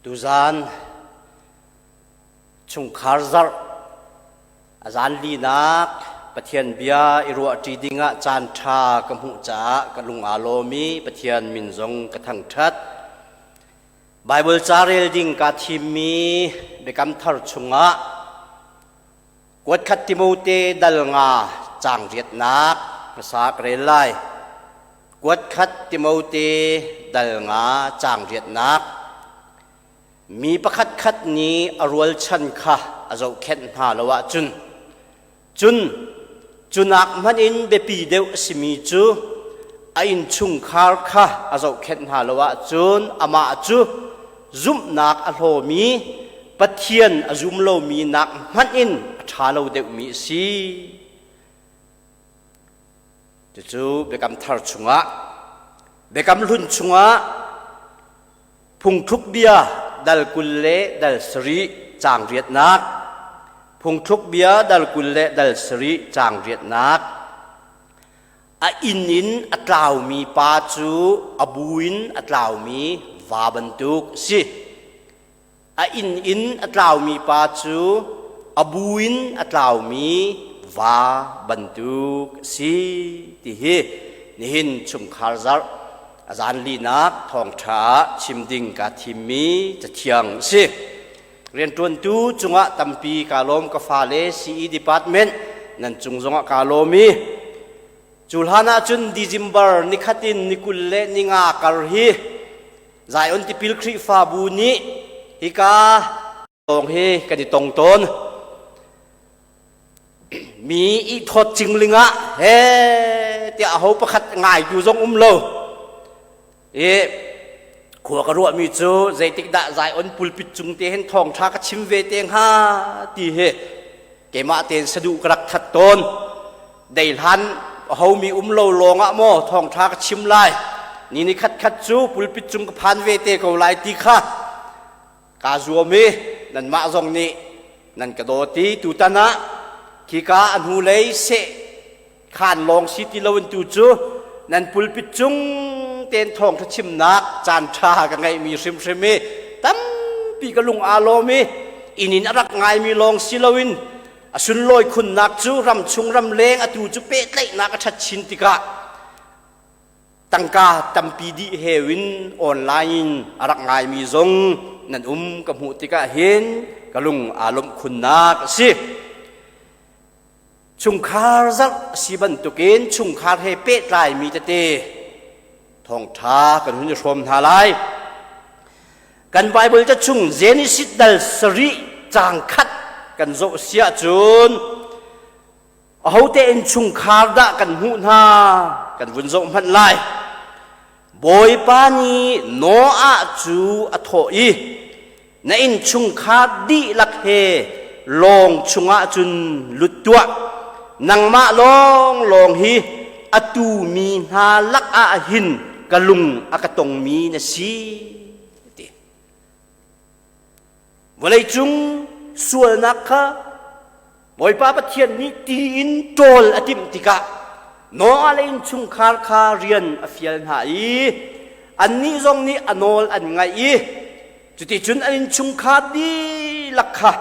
Tuzaan chungkhar zarh a zan linak Pathian bia i ruahṭi dingah caan ṭha ka hmuh caah ka lung aa lawm i Pathian min zong ka thangṭhat. Baibal ca rel ding kaa thimmi Biakam Thar chungah kuatkhat Timote dal nga caang riatnak hmasa ka rel lai. Kuatkhat Timote dal nga caang riatnak. Mi pakhatkhat nih a rualchan kha a zohkhenh hna lo ahcun cun cu nak hmanh in biapi deuh a simi cu a innchungkhar kha a zohkhenh hna lo ahcun amah cu zumhnak a hlawmi Pathian a zum lomi nak hmanh in a ṭha lo deuhmi a si. Cucu Biakam Thar chungah Biakam Hlun chungah Phungthluk bia dal 20 le dal 7 caang riatnak. Phungthluk bia dal 20 le dal 7 caang riatnak. A inn in a tlaumi pa cu a bu in a tlaumi va bantuk a si. A inn in a tlaumi pa cu a bu in a tlaumi va bantuk a si ti hi nihin chungkhar zarh a zanlinak thawngṭha ah chim ding kaa thimmi cathiang a si. Rianṭuantu cungah tampi kaa lawm ka fale CE department nan cung zongah kaa lawm i cu hlan ah cun December nikhat in ni 20 le ni nga kar hi Zion Tipil Khrihfabu nih hika lawng hi kan i tong tawn. Mi i thawt cingling ah he tiah aho pakhat ngaitu zong um lo. I khua ka ruahmi cu zeitik dah Zion pulpit cung te hin thawngṭha ka chim ve te hnga ti hi keimah tein saduh ka rak that tawn. Deihlan homi um lo lawngah maw thawngṭha ka chim lai ni ni khat khat cu pulpit cung ka phan ve te ko lai ti kha kaa zuam i nanmah zong nih nan ka dawt i tutan ah khika a hnulei seh khaan lawng si ti loin tu cu nan pulpit cung ten thawngṭha chimnak caan ṭha ka ngeihmi hrimhrim i tampi ka lung aa lawm i inn in a rak ngaimi lawng si loin A sunlawi khunnak cu ramchung ramleng atu cu pehtlaihnak a ṭhat chin tikah tangka tampi dih heu in online in a rak ngaimi zong nan um ka hmuh tikah hin ka lung aa lawmh khunnak a si. Chungkhar zarh a si bantukin chungkhar he pehtlaimi tete thawngṭha kan hun i hrawm hna lai. Kan Bible ca chung Genesis dal sarih caang khat kan zoh si ahcun ahote in chungkhar dah kan hmuh hna kan vun zoh hmanh lai. Bawipa nih Noah cu a thawh i na innchungkhar dihlak he lawng chungah cun lut tuah nangmah lawnglawng hi atu mi hna lakah hin ka lung a ka tongmi na si ti vawleicung sualnak kha Bawipa Pathian nih ti in ṭawl a timh tikah Noah le innchungkhar kha rian a fial hna i annih zong nih a nawl an ngaih i cuticun an innchungkhar dihlak kha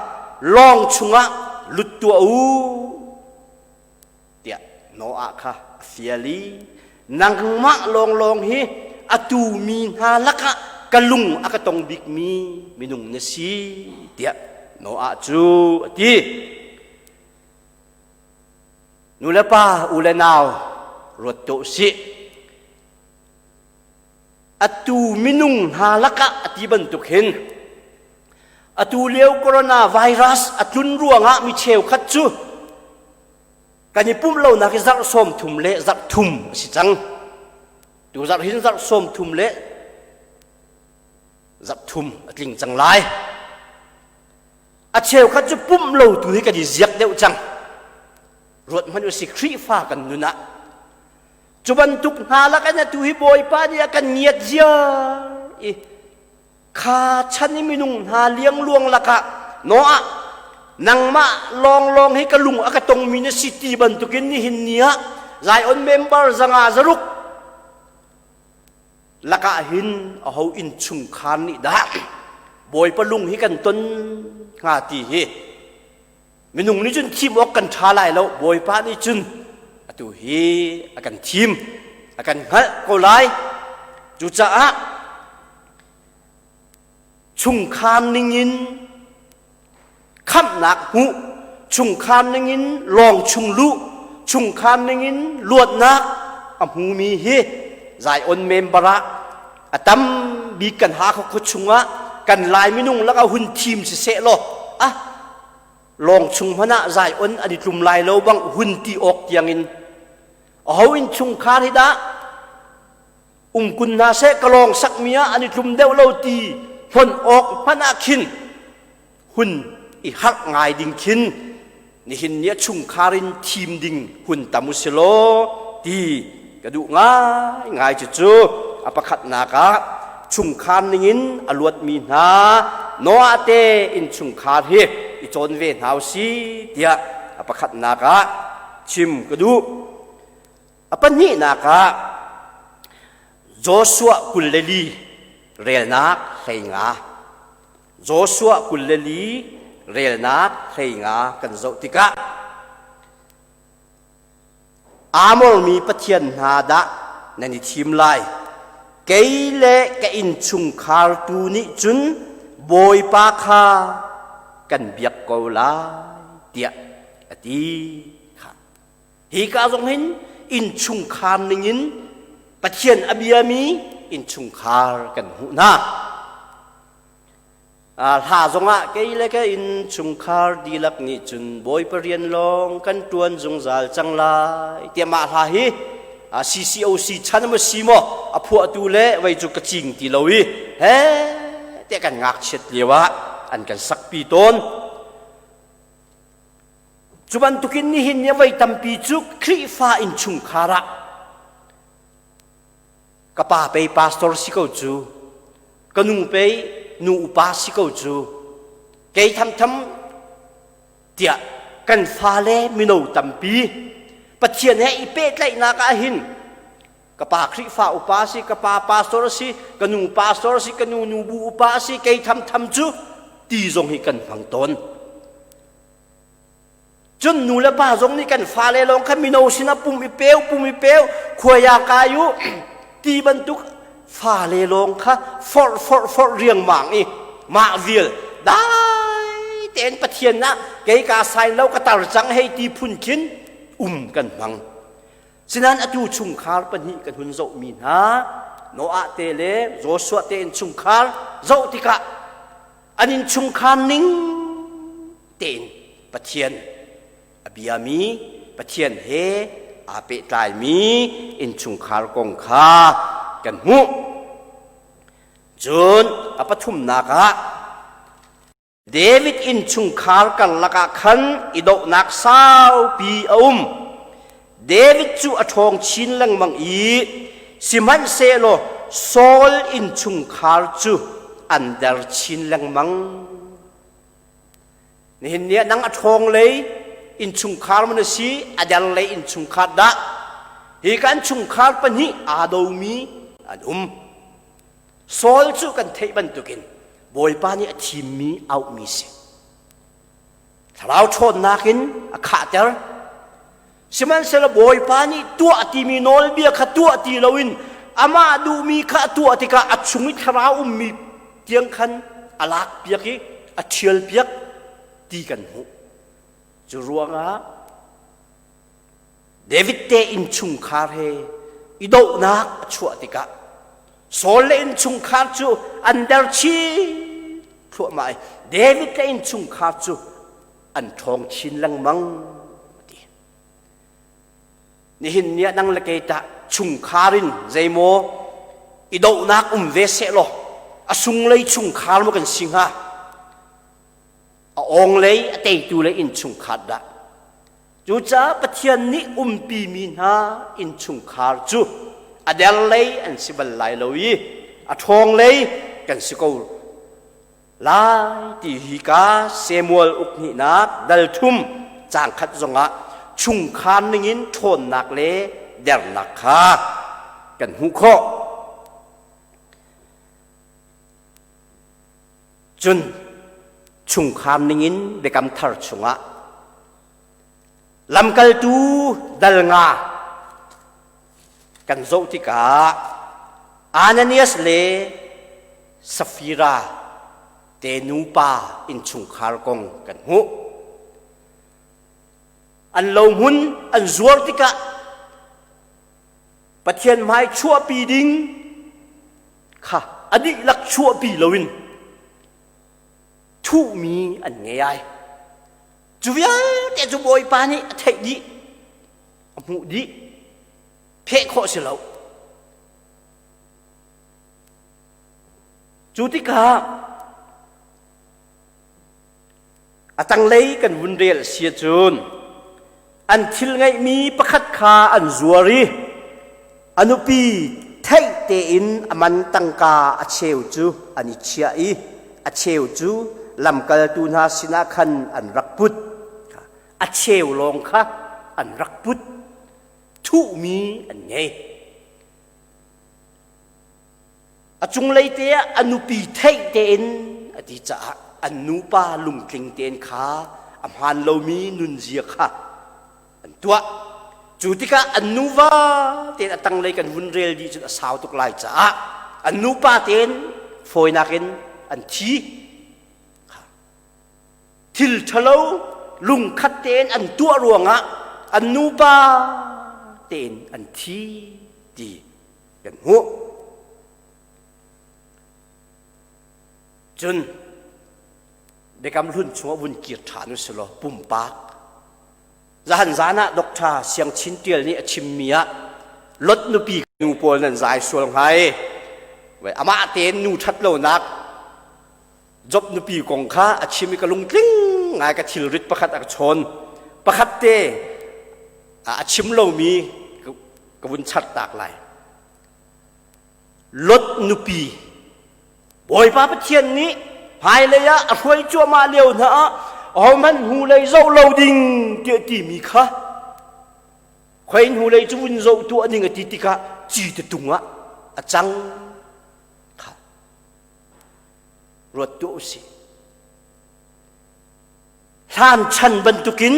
lawng chungah lut tuah u tiah Noah kha a fial i nangmah lawnglawng hi atu mi hna lakah ka lung a ka tong bikmi minung na si tiah Noah cu a ti. Nu le pa, u le nau ruat tuah usih. Atu minung hna lakah a ti bantuk hin atu lio coronavirus a tlun ruangah mi cheukhat cu kan i pumh lonak hi zarh 30 le zarh thum a si cang. Tu zarh hin zarh 30 le zarh thum a tling cang lai. A cheukhat cu pumh lo tu hi kan i ziak deuh cang. Ruat hmanh usih Khrihfa kan nun ah cu bantuk hna lak in atu hi Bawipa nih a kan ngiat ziar i kha chan i minung hna liangluang lakah Noah nangmah lawnglawng hi ka lung a ka tongmi na si ti bantukin nihin ni ah Zion member 500 lakah hin aho innchungkhar nih dah Bawipa lung hi kan ton hnga ti hi minung nih cun thim awk kan ṭha lai lo. Bawipa nih cun atu hi a kan thim, a kan hngalh ko lai. Cucaah chungkhar ningin khamhnak hmuh, chungkhar ningin lawng chung luh, chungkhar ningin luatnak a hmumi hi Zion member ah a tam bik kan Hakha khua chungah kan Lai minung lakah hun thim siseh law ah lawng chung hmanh ah Zion an i tlum lai lo bang hun ti awk tiangin aho in chungkhar hi dah um kun hna seh ka lawng sakmi ah an i tlum deuh lo ti hon awk hmanh ah khin hun i harh ngai ding khin nihin ni a chungkhar in thim ding hun tam u si law ti ka duh ngai ngai. Cucu a pakhatnak ah chungkhar ningin a luatmi hna Noah te innchungkhar hi i cawn ve hna u si tiah a pakhatnak ah chim ka duh. A pahnihnak ah Joshua 24 relnak 15, Joshua 24 relnak 15 kan zoh tikah Amor mi pathian hna dah nan i thim lai, kei le ka innchungkhar tu nih cun Bawipa kha kan biak ko lai tiah a ti kha. Hika zong hin innchungkhar ningin Pathian a biami innchungkhar kan hmuh hna. Hla zongah kei le ka innchungkhar dihlak nih cun Bawipa rian lawng kan ṭuan zungzal cang lai tiah mah hla hi CCOC chan maw si maw a phuahtu le vei cu ka cing ti lo i he tiah kan ngakchiat lio ah an kan sakpi tawn. Cu bantukin nihin ni voi tampi cu Khrihfa innchungkhar ah ka pa pei pastor si ko cu, ka nu pei nu upa si ko cu, kei thamtham tiah kan fale mino tampi Pathian he i pehtlaihnak ah hin ka pa Khrihfa upa si, ka pa pastor si, ka nu pastor si, ka nu nubu upa si, kei thamtham cu ti zong hi kan hmang tawn. Cun nu le pa zong nih kan fale lawng kha mino sinah pum i peu, pum i peu, khuaya kai u ti bantuk fale lawng kha forh forh forh riangmang i mah vial dai tein Pathian ah kei ka sign lo, ka tar cang hei ti phun khin um kan hmang. Sinain atu chungkhar pahnih kan hun zohmi hna Noah te le Joshua te in chungkhar zoh tikah an innchungkhar ning tein Pathian a biami, Pathian he aa pehtlaimi innchungkhar kong kha kan hmuh. Cun a pathumnak ah David innchungkhar karlak ah khan i dohnak saupi a um. David cu a ṭhawng chin lengmang i sihmanhsehlaw Saul innchungkhar cu an der chin lengmang. Nihin ni ah nang a ṭhawng lei innchungkhar man a si, a der lei innchungkhar dah? Hi kan chungkhar pahnih aa domi an um. Saul cu kan theih bantukin Bawipa nih a thimmi auhmi si. Thlarau ṭhawnnak in a khahter. Sihmanhsehlaw Bawipa nih tuah timi nawlbia kha tuah ti loin amah duhmi kha a tuah tikah a chung i thlarau ummi tiang khan a lakpiak i a ṭhialpiak ti kan hmuh. Cu ruangah David te innchungkhar he i dohnak a chuah tikah Saul le innchungkhar cu an der chin thluahmah i David le innchungkhar cu an ṭhawng chin lengmang ti. Nihin ni ah nang le kei tah chungkhar in zeimaw i dohnak um ve seh law a sunglei chungkhar maw kan si hnga, a awng lei a teitu lei innchungkhar dah? Cucaah Pathian nih umpimi hna innchungkhar cu a der lei an si bal lai lo i a ṭhawng lei kan si ko lai ti hi ka Samuel uk hnihnak dal thum caang khat zongah chungkhar ningin ṭhawnnak le dernak kha kan hmuh khawh. Cun chungkhar ningin biakam thar chungah lamkaltu dal nga kan zoh tikah Ananias le Safira te nupa innchungkhar kong kan hmuh. An lohmun an zuar tikah Pathian hmai chuahpi ding kha a dihlak chuahpi loin thuhmi an ngei ai. Cu vialte cu Bawipa nih a theih dih, a hmuh dih, pheh khawh si lo. Cu tikah a tanglei kan vun rel si ahcun an thil ngeihmi pakhat kha an zuar i a nupi theih tein a man tangka a cheu cu an i chiah i a cheu cu lamkaltu hna sinah khan an rak put. A cheu lawng kha an rak put. Thuhmi an ngei. A cunglei te ah a nupi theih tein a ti caah an nupa lungtling tein kha a hmaan lomi nunzia kha an tuah. Cu tikah an nuva tein a tanglei kan vun rel dih cun a sau tuk lai caah an nupa tein fawinak in an thi. Thil ṭhalo lungkhat tein an tuah ruangah an nupa tein an thi ti kan hmuh. Cun Biakam Hlun chungah vun kir ṭhan u silaw pumpak zahan zan ah Doctor Siang Chin Tial nih a chimmi ah Lot nupi nu pawl nan zai sual hnga i amah tein nu ṭhat lonak Job nupi kong kha a chim i ka lungtling ngai ka thilrit pakhat a ka chawn pakhat te a chim lomi ka vun char tak lai Lot nupi Bawipa Pathian nih hmailei ah a hruai cuahmah lio hna ah ahohmanh hnulei zoh lo ding tiah timi kha khoi hnulei cu vun zoh tuah ding a ti tikah ci te tung ah a cang kha ruat tuah usih hlan chan bantukin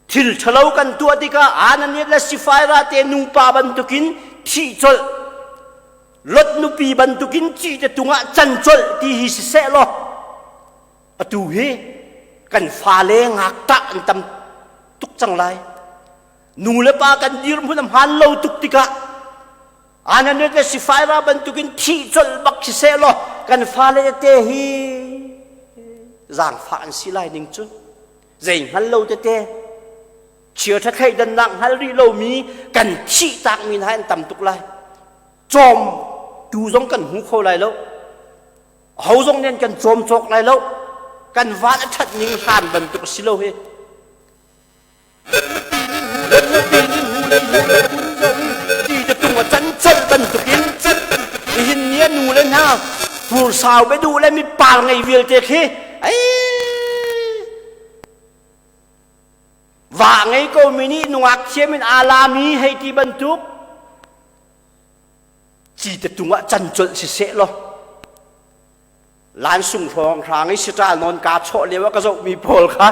thil ṭhalo kan tuah tikah Ananias le Sapphira te nupa bantukin thih colh Lot nupi bantukin ci te tungah can colh ti hi siseh law atu hi kan fale ngakṭah an tam tuk cang lai nu le pa kan dirhmun a hmaan lo tuk tikah Ananias le Sapphira bantukin thih colh bak siseh law kan fale tete hi zaangfah an si lai ning cu zei hngal lo tete chia ṭha thleidannak hngal rih lomi kan thih takmi hna an tam tuk lai cawm tu zong kan hmu kho lai lo ho zong nih kan cawm cawk lai lo kan van a ṭhat ning hlan bantuk si lo hi Nihin ni a nu le hna pursau be duh le mi par ngei vialte khi ai va ngei ko mi nih nungak thiam in aa lami hei ti bantuk ci te tung ah can colh si seh law Lansung hrawng hrang i siṭal nawn kaa chawh lio ah ka zohmi pawl kha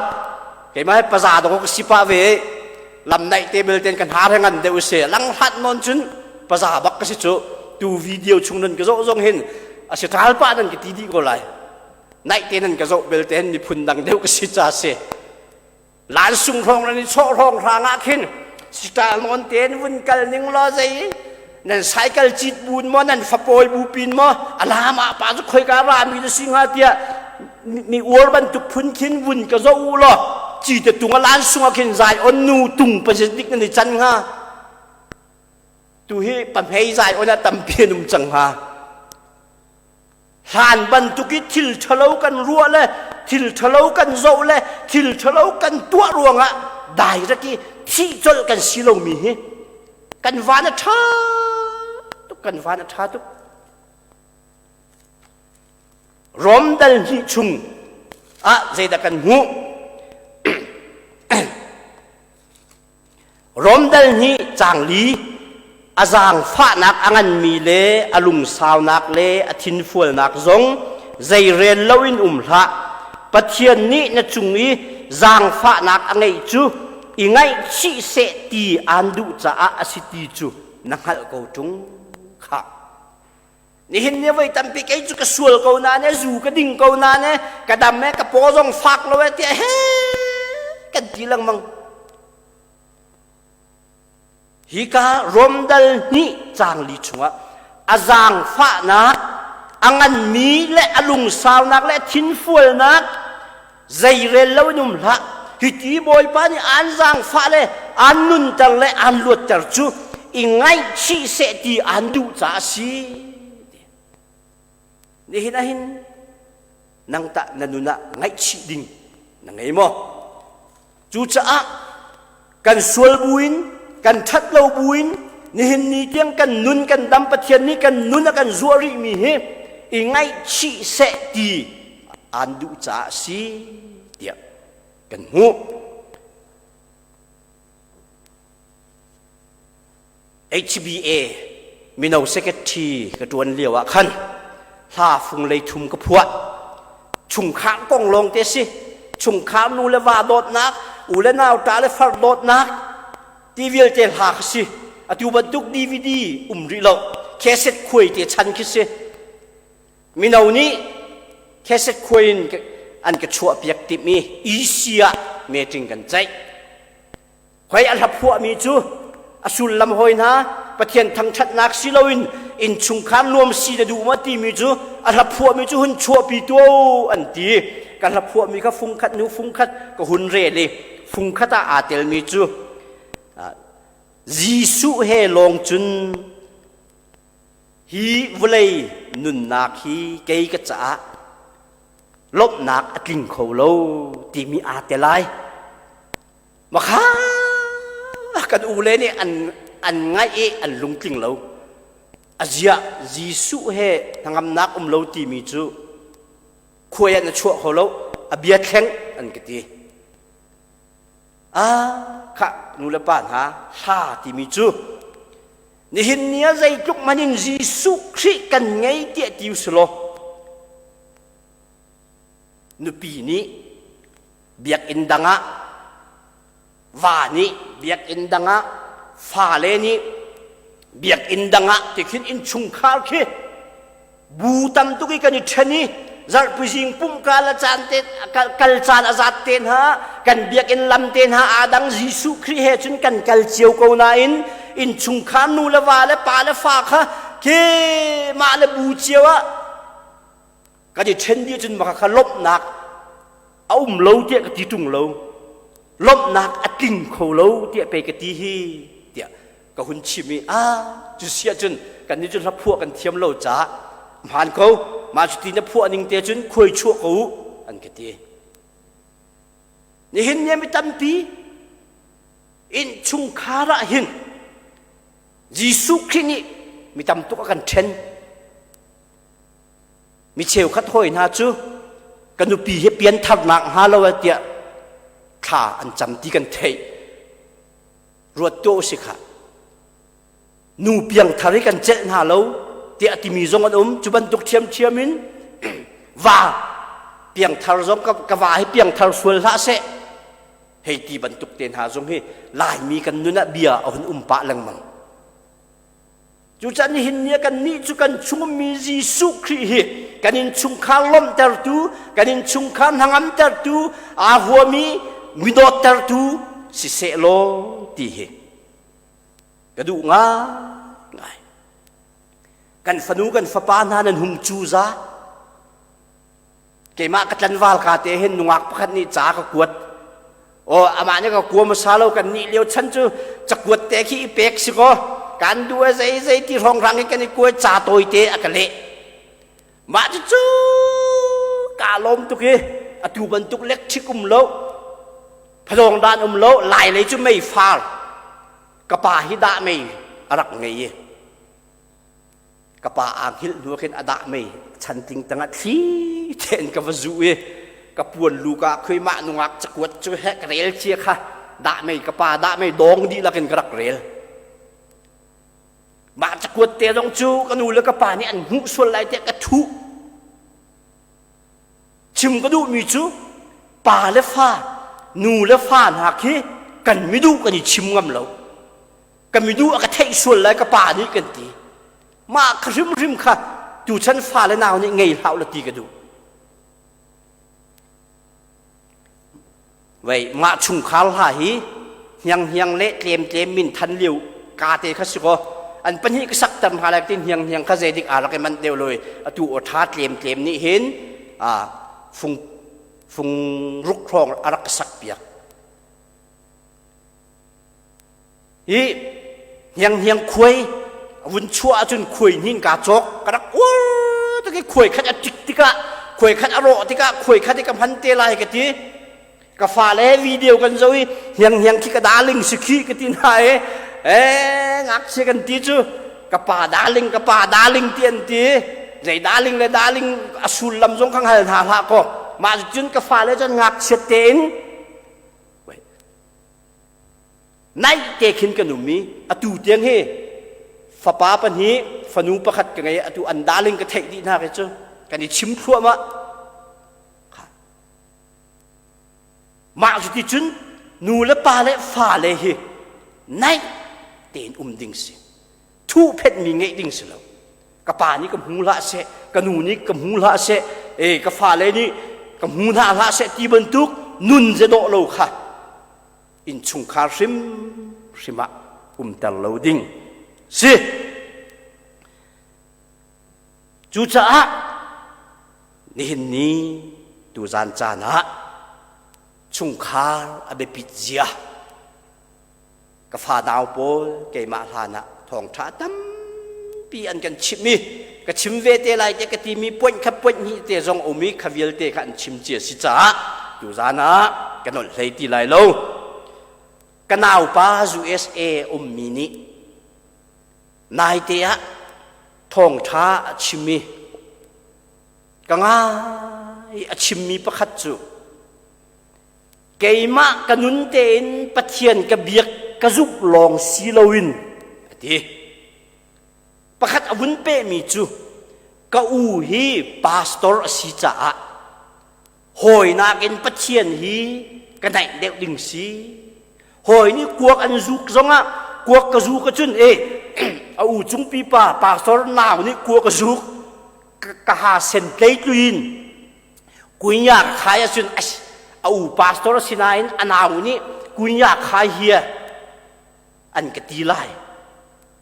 keimah hi paza dawk ka si pah ve lam naih te belte kan har he ngan deuh si lang hlat nawn cun paza bak ka si cu tu video chung nan ka zoh zong hin a siṭal pah nan ka ti dih ko lai naih te nan ka zoh belte hin miphun dang deuh ka si ca si Lansung hrawng nan i chawh hrawng hrang ah khin siṭal nawn tein vun kal ning law zei nan cycle cit bun maw nan fapawi bu pin maw a lam ah pa cu khoika ra mi na si hnga tiah mi uar bantuk phun khin vun ka zoh u law ci te tung a lansung ah khin zai on nu tung pa dik nan i can hnga tu hi pahmei zai on ah tampi an um cang hnga Hlan bantuk i thil ṭhalo kan ruah le thil ṭhalo kan zoh le thil ṭhalo kan tuah ruangah dairek i thih colh kan si lomi hi kan van a ṭha tuk kan van a ṭha tuk. Rom dal hnih chung ah zeidah kan hmuh? Romdal nih cangli a zaangfahnak a nganmi le a lungsaunak le a thinfualnak zong Zeirel loin um hlah. Pathian nih na cung i zaangfahnak a ngeih cu i ngaihchih seh ti aan duh caah a si ti cu na hngalh ko ṭung khah. Nihin ni voi tampi kei cu ka sual ko na ne, zu ka ding ko na ne, ka dam e, ka paw zong fak lo e tiah he kan ti lengmang. Hika Rom dal hnih caang li chungah a zaangfahnak, a nganmi le a lungsaunak le a thinfualnak zeirel loin um hlah. Hiti Bawipa nih aan zaangfah le aan nunter le aan luatter cu i ngaihchih seh ti aan duh caah a si. Nihin ah hin nang tah na nun ah ngaihchih ding na ngei maw? Cucaah kan sual buin, kan ṭhat lo buin, nihin ni tiang kan nun kan dam Pathian nih kan nun a kan zuah rihmi hi i ngaihchih seh ti aan duh caah a si tiah kan hmuh. HBA mino secretary ka ṭuan lio ah khan hla fung lei thum ka phuah. Chungkhar kong lawng te si. Chungkhar nu le va dawtnak, u le nau ṭa le far dawtnak ti vialte hla kha si. Atu bantuk DVD um rih lo. Cassette khuai te chan khi si. Mino nih cassette khuai in an ka chuah piak timi EC ah meeting kan ceih. Hoi a hla phuahmi cu a sullam hawi hna Pathian thangṭhatnak si loin innchungkhar nuam si na duh maw timi cu a hla phuahmi cu hun chuahpi tuah an ti. Ka hla phuahmi kha fungkhat hnu fungkhat ka hun rel i fungkhat ah aa telmi cu Jesuh he lawng cun hi vawlei nunnak hi kei ka caah lawmhnak a tling kho lo timi aa tel ai. Makha kan ule nih an an ngaih i an lungtling lo. A ziah Jesuh he hnangamnak um lo timi cu khuai ah na chuah kho lo, a bia thleng an ka ti. Ah, khah nu le pa hna hla timi cu nihin ni ah zeitluk man in Jesuh Khrih kan ngei tiah ti usulaw nupi nih biakinn dang ah va nih biakinn dang ah fale nih biakinn dang ah ti khin innchungkhar khi bu tam tuk i kan i ṭhen i zarhpi zing pumhka la caan te kal caan a zat te hna kan biakinn lam te hna aa dang Jesuh Khrih he cun kan kal cio ko nain innchungkhar nu le va le pa le fa kha khi mah le bu cio ah kan i ṭhen dih cun maka kha lawmhnak a um lo tiah ka ti ṭung lo lawmhnak a tling kho lo tiah pei ka ti hi tiah ka hun chim i a cu siah cun kan nih cu hla phuah kan thiam lo caah hmaan ko mah cu ti na phuah ning te cun khuai chuah ko u an ka ti nihin ni mi tampi innchungkhar ah hin Jesuh Khrih nih mi tam tuk a kan ṭhen Mi cheukhat hawi hna cu ka nupi hi piantharnak hnga lo tiah thla an cam ti kan theih. Ruat tuah usih khah. Nu piangthar hi kan celh hna lo tiah timi zong an um. Cu bantuk ṭhiamṭhiam in va piangthar zong ka va hi piangthar sual hlah seh hei ti bantuk te hna zong hi Laimi kan nun ah bia a hun um pah lengmang. Cucaah nihin ni ah kannih cu kan chungummi Jesuh Khrih hi kan innchungkhar lawmhtertu, kan innchungkhar hnangamtertu, aa huami midawttertu siseh law ti hi ka duh ngaingai. Kan fanu kan fapa hna nan hung cu za. Keimah ka tlanval ka te hin nungak pakhat nih ca ka kuat. Aw amah nih ka kua hmasa lo kan nih lio chan cu cakuat te khi i pek si kaw kan duh e zei zei ti hrawnghrang hi kan i kuai ca tawi te a ka leh. Mah cucu kaa lawm tuk i atu bantuk lectric um lo phadawng dan um lo lai lei cu mei far ka pa hi dah mei a rak ngei i ka pa aa hngilh hnu khin a dah mei chanting tangah thli tein ka va zuh i ka puan lu ka khui mah nungak cakuat cu he ka rel cia kha dah mei ka pa dah mei dawng dihlak in ka rak rel mah cakuat te zong cu ka nu le ka pa nih an hmuh sual lai tiah ka thuh. Chim ka duhmi cu pa le fa, nu le fa hna khi kan miduh kan i chim ngam lo. Ka miduh a ka theih sual lai ka pa nih kan ti. Mah kha hrimhrim kha tuchan fa le nau nih ngei hlah la ti ka duh. Vei mah chungkhar hla hi hniang hniang le tlem tlem min than liu ka te kha si ko an pahnih ka sak ter hna lai tin hniang hniang kha zeidik aa rak i manh deuh loi atu aw tha tlem tlem nih hin a fung fung ruk hrawng a rak sak piak Hi hnianghniang khuai a vun chuah ahcun khuai hnin kaa cawk ka rak uar tuk i khuai khat a tik tikah khuai khat a rawh tikah khuai khat i ka hman te lai ka ti. Ka fale video kan zoh i hnianghniang khi ka darling si khi ka ti hna i ee ngakchia kan ti cu ka pa darling ka pa darling ti an ti. Zei darling le darling a sullam zong kha hngal hna hlah kaw mah cun ka fale cun ngakchiat tein Naih te khin kan um i atu tiang hi fapa pahnih fanu pakhat ka ngei atu an darling ka theih dih hna khi cu kan i chim thluahmah. Mah cuti cun nu le pa le fa le hi naih tein um ding si. Thuh phetmi ngeih ding si lo. Ka pa nih ka hmu hlah seh, ka nu nih ka hmu hlah seh, e ka fale nih ka hmu hna hlah seh ti bantuk nun ze dawh lo kha innchungkhar hrimhrim ah umter lo ding si. Cucaah nihin ni tuzan caan ah chungkhar a biapit zia ka fa nau pawl keimah hlan ah thawngṭha tampi an kan chimh i ka chim ve te lai te ka timi point kha point hnih te zong um i kha vialte kha an chim cia si caah tuzan ah ka nolh hlei ti lai lo. Ka naupa USA ummi nih naite ah thawngṭha a chim i ka ngai a chimmi pakhat cu keimah ka nun tein Pathian ka biak ka zumh lawng si loin a ti. Pakhat a vun pehmi cu ka u hi pastor a si caah hawi nakin Pathian hi ka naih deuh ding si. Hawi nih kuak an zuk zongah kuak ka zuk ahcun e a u cungpi pa pastor nau nih kuak a zuk ka ha sen tlei tluin Kunya khai ahcun a u pastor a si nain a nau nih kunya khai hia an ka ti lai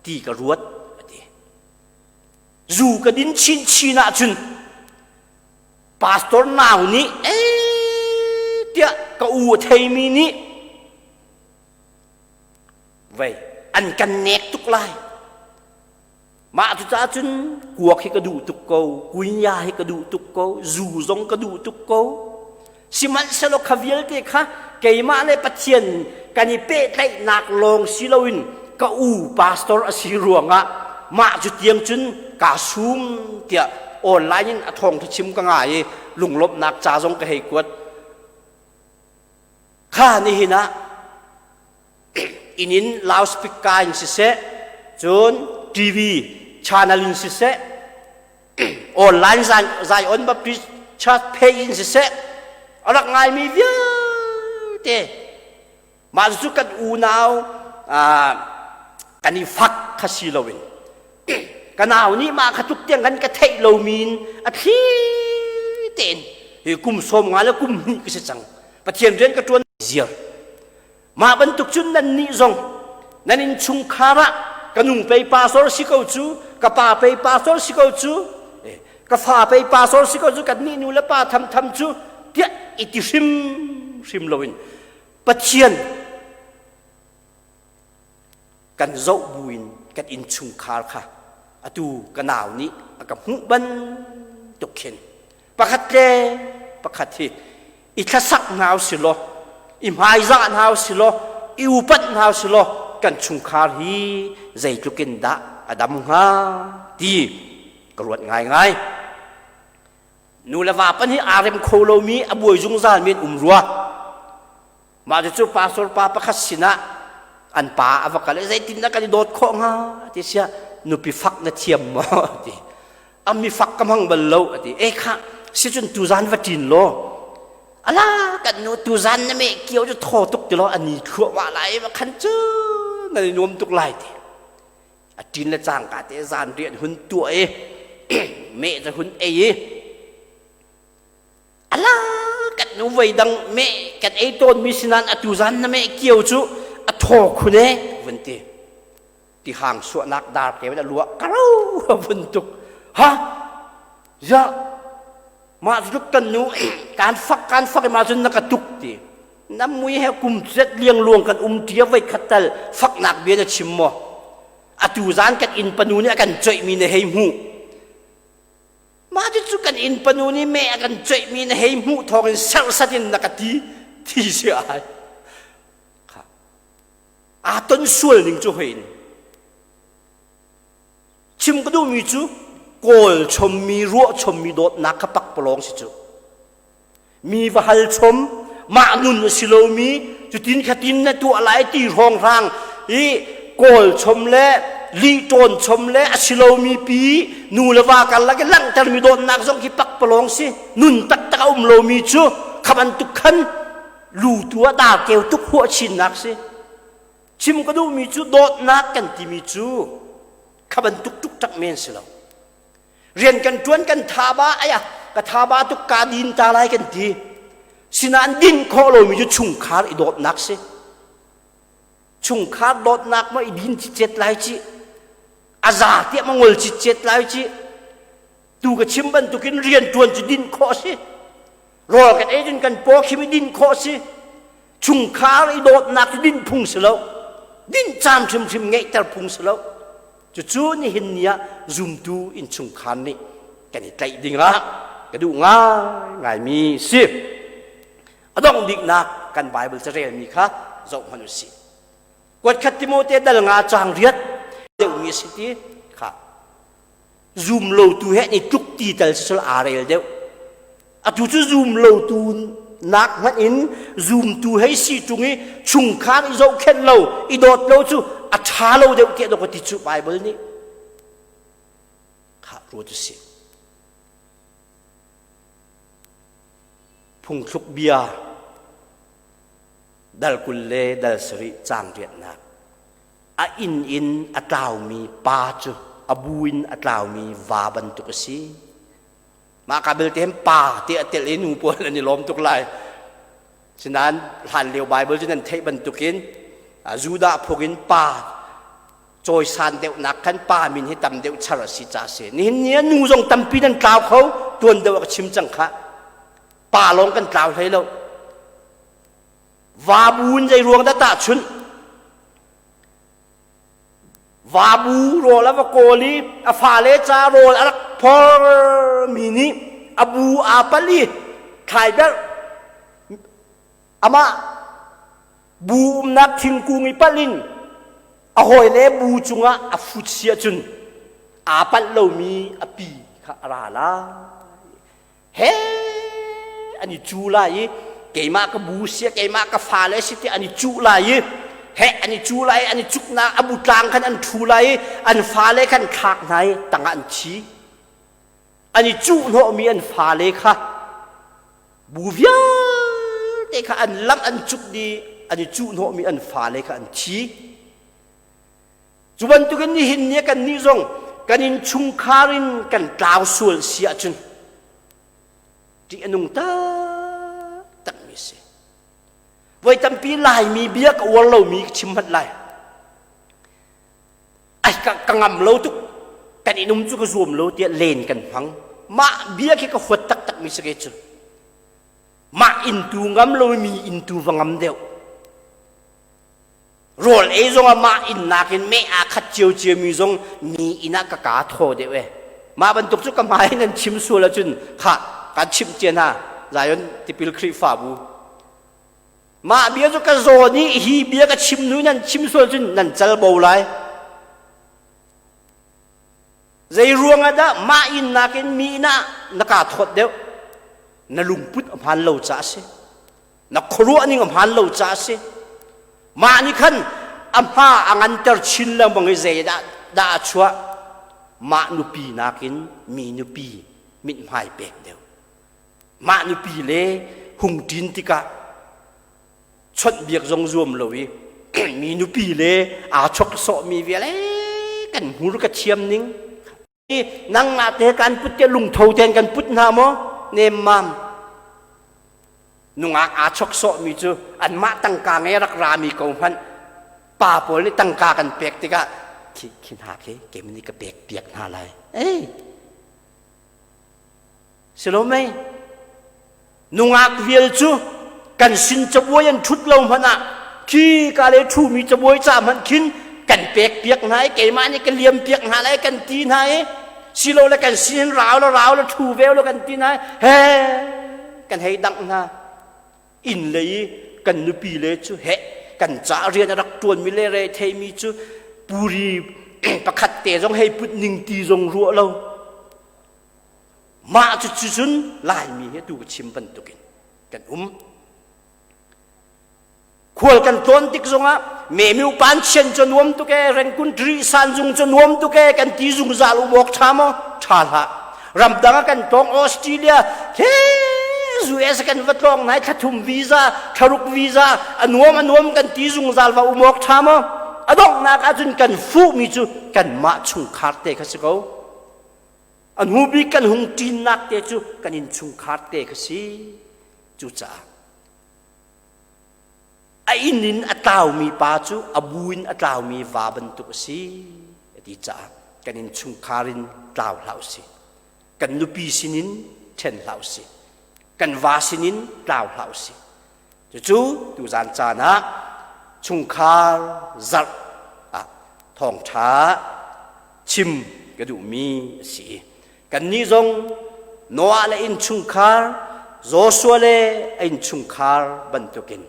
ti ka ruat a ti. Zu ka din chinchin ahcun pastor nau nih ee tiah ka u a theimi nih vei an kan nek tuk lai. Mah cucaah cun kuak hi ka duh tuk ko, kuinya hi ka duh tuk ko, zu zong ka duh tuk ko. Sihmanhsehlaw kha vialte kha keimah le Pathian kan i pehtlaihnak lawng si loin ka u pastor a si ruangah mah cu tiang cun kaa sum tiah online in a thawngtha chim ka ngai i lunglawmhnak ca zong ka hei kuat. Kha nihin ah inn in loudspeaker in siseh cun TV channel in siseh online Zion Baptist Church page in siseh a rak ngaimi vialte mah cu kan unau kan i fak kha si loin ka nau nih mah kha tuk tiang kan ka theih lomi in a thli tein hi kum sawm nga le kum hnih ka si cang Pathian rian ka ṭuan ziar Mah bantuk cun nannih zong nan innchungkhar ah ka nu pei pastor si ko cu, ka pa pei pastor si ko cu, ka fa pei pastor si ko cu, kannih nu le pa thamtham cu tiah i ti hrimhrim loin Pathian kan zoh buin kan innchungkhar kha atu ka nau nih a ka hmuh bantuk khin pakhat le pakhat hi i thlasak hna usih law i hmaizah hna usih law i upat hna usih law kan chungkhar hi zeitluk in dah a dam hnga ti ka ruat ngaingai. Nu le va pan hi aa rem kho lomi a buai zungzal mi an um rua. Mah cu pastor pa pakhat sinah an pa a va kal i zeitindah kan i dawt khawh hnga ti siah nupi fak na thiam maw ti. A mi fak ka hmang bal lo a ti. E kha. Sicun tuzan va ṭin law ala kan nu tuzan na meh kio cu thaw tuk ti law ani thluahmah lai ma khan cu nan i nuam tuk lai ti. A ṭin le cangka te zan rian hun tuah i meh cu hun ei i ala kan nu voi dang meh kan ei tawnmi sinan atu zan na meh kio cu a thaw khun e vun ti. Tihang suahnak dar ke a luah karo vun tuk. Ha ya mah tluk kan nu kan fak kan fak ma cun na ka tuk ti. Na mui he kum zet liang luang kan um tia voi khat tal faknak bia na chim maw? Atu zan kan inn panu nih a kan coih mi na hei hmuh. Mah cu kan inn panu nih meh a kan coih mi na hei hmuh thawng in serhsat in na ka ti thi si ai. Aa ton sual ning cu hoi in. Chim ka duhmi cu kawl chommi ruah chommi dawtnak kha pakpalawng si cu. Mi va hal chom mah nun a si lomi cutin khatin na tuah lai ti hrawnghrang i kawl chom le lih ṭawn chom le a si lomi pi nu le va karlak i langhtermi dawtnak zong khi pakpalawng si. Nun taktak a um lomi cu kha bantuk khan lu tu ah darkeu tuk huah chinnak si. Chim ka duhmi cu dawtnak kan timi cu kha bantuk tuk tak men si lo. Rian kan ṭuan kan thaba aya ka thaba tuk ka din ta lai kan ti. Sinain din khawh lomi cu chungkhar i dawtnak si. Chungkhar dawtnak ma i din cicet lai ci. A za tiah ma ngol cicet lai ci. Tu ka chim bantukin rian ṭuan cu din khawh si. Rawl kan ei cun kan paw khim i din khawh si. Chungkhar i dawtnak cu din phung si lo. Din caan hrimhrim ngeihter phung si lo. Cucu nihin ni ah zumtu innchungkhar nih kan i tlaih ding ah ka duh ngaingaimi si. A dongh biknak kan Bible carelmi kha zoh hmanh u sih. Kuatkhat Timote dal nga caang riat deuhmi a si ti kha zum lotu he an i tluk ti tal si aa rel deuh. Atu cu zum lotu nak hmanh in zumtu hei si ṭung i chungkhar i zohkhenh lo i dawt lo cu a ṭha lo deuh tiah dawk ti cu Bible nih kha ruat u sih. Phungthluk bia dal 20 le dal 7 caang riatnak a inn in a tlaumi pa cu a bu in a tlaumi va bantuk a si. Mah ka belte hin pa ti a tel i nu pawl an i lawm tuk lai. Sinain hlan lio Bible cu nan theih bantukin Judah phung in pa cawisan deuhnak khan pa min hi tam deuh char a si ca si. Nihin ni ah nu zong tampi nan tlau kho tuan deuh ah ka chim cang kha. Pa lawng kan tlau hlei lo. Va bu in zei ruang dah tahchunh? Vabu rawl a va kawl i a fale ca rawl a rak phormi nih a bu aa pal i thlaiberh amah bu umnak thingkung i palh in a hawile bu cungah a fut si ahcun aa palh lomi a pi kha a ra lai. He an i cu lai i keimah ka bu si keimah ka fale si ti an i cuh lai i he an i cu lai an i cuknak a bu tlang khan an ṭhu lai i an fale khan thlak hna i tangah an thi an i cuh hnawhmi an fale kha bu vialte kha an lang an cuk dih an i cuh hnawhmi an fale kha an thi. Cu bantukin nihin ni kan nih zong kan innchungkhar in kan tlau sual si ahcun ṭih a nung taktakmi a si. Voi tampi Laimi bia ka uar lomi ka chim hmanh lai. Ai ka, ka ngam lo tuk kan in um cu ka zuam lo tiah len kan hmang. Mah bia khi ka huat taktakmi si ke cu. Mah inn tu ngam lomi inn tu va ngam deuh. Rawl ei zong ah mah inn nakin meh aa khat ciocio mi zong mi inn ah ka kaa thaw deuh e. Mah bantuk cu ka hmai nan chim sual ahcun khah kan chimh cia hna Zion tipil Khrihfabu. Mah bia cu ka zawn i hi bia ka chim hnu nan chim sual cun nan cal bo lai. Zei ruang ah dah mah inn nakin mi inn ah na kaa thawt deuh? Na lungput a hmaan lo caah a si. Na khuaruah ning a hmaan lo caah a si. Mah nih khan a hma a nganter chin lengmang i zei dah dah a chuah? Mah nupi nakin mi nupi mithmai pek deuh. Mah nupi le hung ṭin tikah chawnhbiak zong zuam lo i mi nupi le aa chok sawhmi viale kan hmur ka thiam ning. Nangmah te kan put te lungtho ten kan put hna maw? Nemmam. Nungak aa chok sawhmi cu anmah tangka ngei rak rami ko hmanh pa pawl nih tangka kan pek tikah khi khi hna khi keimah nih ka pek piak hna lai. Ei Si lo mei? Nungak vial cu kan sin cabuai an ṭhut lo hmanh ah khi ka le ṭhumi cabuai ca hmanh khin kan pek piak hna i keimah nih ka liam piak hna lai kan ti hna i silole kan sin rau la rau la ṭhu ve lo kan ti hna i he kan hei dangh hna. Inn lei i kan nupi le cu heh kan ca rian a rak ṭuanmi le re theimi cu puri pakhat te zong hei put ning ti zong ruah lo. Mah cucu cun Laimi hi atu ka chim bantukin kan um. Khual kan tlawn tik zongah memiu pan chian cu nuam tuk e, rengkun tri san zung cu nuam tuk e, kan ti zungzal um awk ṭha maw? Ṭha hlah. Ramdang ah kan tlawng Australia, he US kan va tlawng nai thlathum visa, thlaruk visa, a nuam a nuam kan ti zungzal va um awk ṭha maw? A donghnak ahcun kan fuhmi cu kanmah chungkhar te kha si ko. A hnu bik kan hung ṭinnak te cu kan innchungkhar te kha si. Cucaah a inn in a tlaumi pa cu a bu in a tlaumi va bantuk a si a ti caah kan innchungkhar in tlau hlah u sih. Kan nupi sinin ṭhen hlah u sih. Kan va sinin tlau hlah u sih. Cucu tuzan caan ah chungkhar zarh ah thawngṭha chim ka duhmi a si. Kannih zong Noah le innchungkhar, Joshua le a innchungkhar bantukin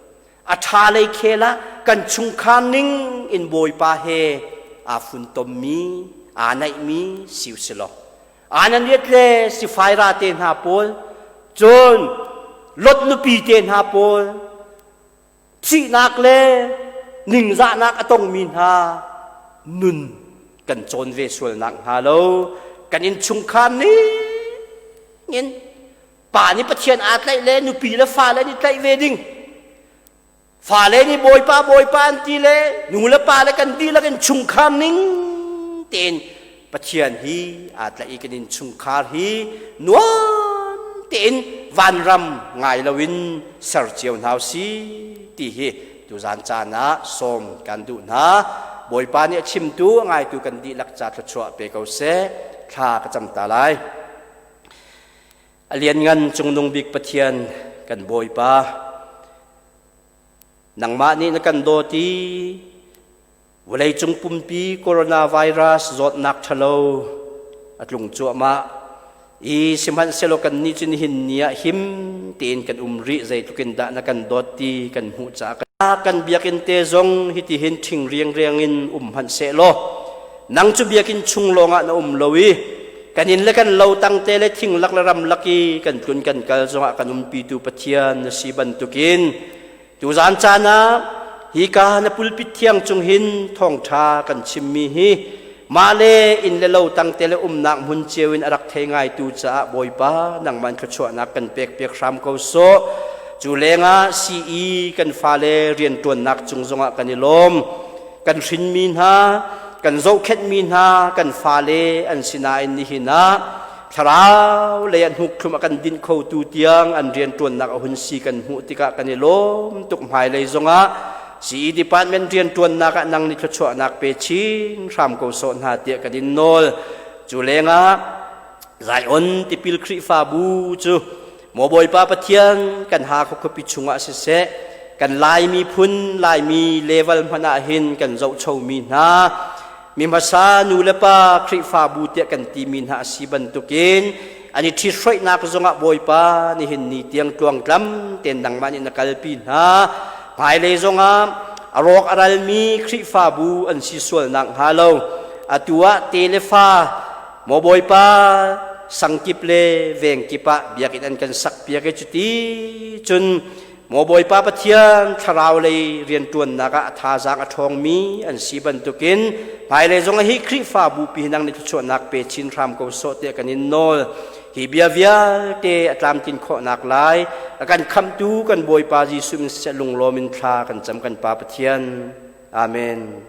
a ṭha lei khel ah kan chungkhar ning in Bawipa he aa funtommi, aa naihmi si u si law Ananias le Sapphira te hna pawl, cun Lot nupi te hna pawl, thihnak le ningzahnak a tongmi hna nun kan cawn ve sualnak hnga lo kan innchungkhar ning in pa nih Pathian aa tlaih le nupi le fale nih tlaih ve ding fale nih bawipa bawipa an ti le nu le pa le kan dihlak in chungkhar ning tein Pathian hi aa tlaih i kan innchungkhar hi nuam tein vanram ngai loin ser cio hna si ti hi tuzan caan ah sawm kan duh hna. Bawipa nih a chimtu a ngaitu kan dihlak ca thluachuah pe ko seh. Thla ka cam ta lai. A lianngan cungnung bik Pathian kan Bawipa nangmah nih na kan dawt i Vawleicung pumpi coronavirus zawtnak ṭhalo a tlung cuahmah i sihmanhsehlaw kannih cu nihin ni ah him tein kan um rih. Zeitluk in dah na kan dawt ti kan hmuh caah kan biakinn te zong hitihin ṭhing riangriang in um hmanh sehlaw nang cu biakinn chung lawngah na um lo i kan inn le kan lo tang te le thing lak le ram lak i kan tlun kan kal zongah kan umpitu Pathian na si bantukin Tuzaan caan ah hika na pulpit thiang cung hin thawngṭha kan chimmi hi mah le inn le lo tangte le umnak hmun cio in a rak thei ngaitu caah Bawipa nangmah in thluachuahnak kan pekpiak hram ko sawh. Cu lengah CE kan fale rianṭuannak cung zongah kan i lawm. Kan hrinmi hna, kan zohkhenhmi hna, kan fale an si nain nihin ah thlarau lei ah hnukthlum a kan dinh khotu tiang an rianṭuannak a hun si kan hmuh tikah kan i lawm tuk. Hmailei zongah CE department rianṭuannak ah nang nih thluachuahnak pe chin hram ko sawh hna tiah kan in nawl. Cu lengah Zion tipil Khrihfabu cu Maw Bawipa Pathian kan Hakha khuapi chungah siseh kan Lai miphun Laimi level hmanh ah hin kan zohchomi hna mi hmasa nu le pa Khrihfabu tiah kan timi hna a si bantukin an i ṭhithroihnak zongah Bawipa nihin ni tiang tluangtlam tein nangmah nih na kalpi hna. Hmailei zongah a rawk a ralmi Khrihfabu an si sualnak hnga lo atu ah te le fa maw Bawipa sangkip le vengkip ah biakinn an kan sakpiak i cuti cun Maw Bawipa Pathian thlarau lei rianṭuannak ah a thazaang a ṭhawngmi an si bantukin hmailei zong hi Khrihfabu pi hi nang nih thluachuahnak pe chin hram ko sawh tiah kan in nawl. Hi bia vialte a tlamtlin khawhnak lai a kan khamhtu kan Bawipa Jesuh min siseh lunglawm in thla kan cam kan Pa Pathian. Amen.